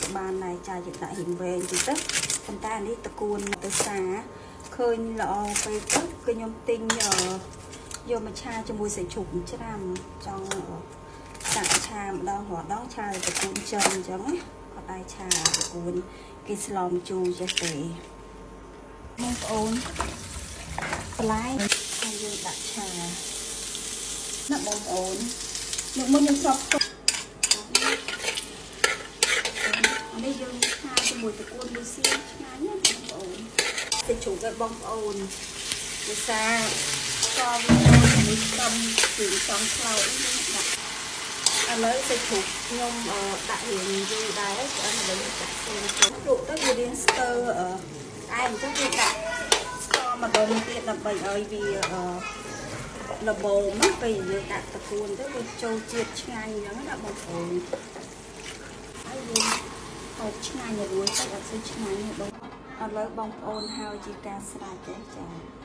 ក៏បានដែរចាយើងដាក់រៀងវែងតិចទៅប៉ុន្តែអានេះត្រកួនទៅសាឃើញល្អពេកទៅគឺខ្ញុំទិញយកមកឆាជាមួយសាច់ជ្រូកច្រាំចង់សាក់ឆាម្ដងរាល់ដងឆាត្រកួនចិនអញ្ចឹងណាគាត់ដែរឆាត្រកួនគេស្លមជូរចេះទេបងប្អូនបន្លែហើយយើងដាក់ឆាណាបងប្អូនលើកមុនខ្ញុំធ្លាប់ធ្វើអានេះយើងឆាជាមួយត្រកួនមួយសៀងឆ្ងាញ់ណាបងប្អូនទៅជ្រូកឲ្យបងប្អូនឧស្សាហ៍ស្ករវាចូលជាមួយខ្ទឹមគ្រឿងសំខ្លោចនេះដាក់ឥឡូវសាច់ជ្រូកខ្ញុំដាក់រៀងយូរដែរឆ្អិនឥឡូវដាក់សេនចូលជ្រូកទៅវារៀងស្ទើផ្អែមអញ្ចឹងវាដាក់ស្ករម្ដុំទៀតដើម្បីឲ្យវាល្មមណាពេលយើងដាក់ត្រកួនទៅវាចូលជាតិឆ្ងាញ់អញ្ចឹងណាបងប្អូនហើយយើងហូបឆ្ងាញ់រួចទៅអត់សូវឆ្ងាញ់ទេបងឥឡូវបងប្អូនហើយជាការស្រេចទេចា។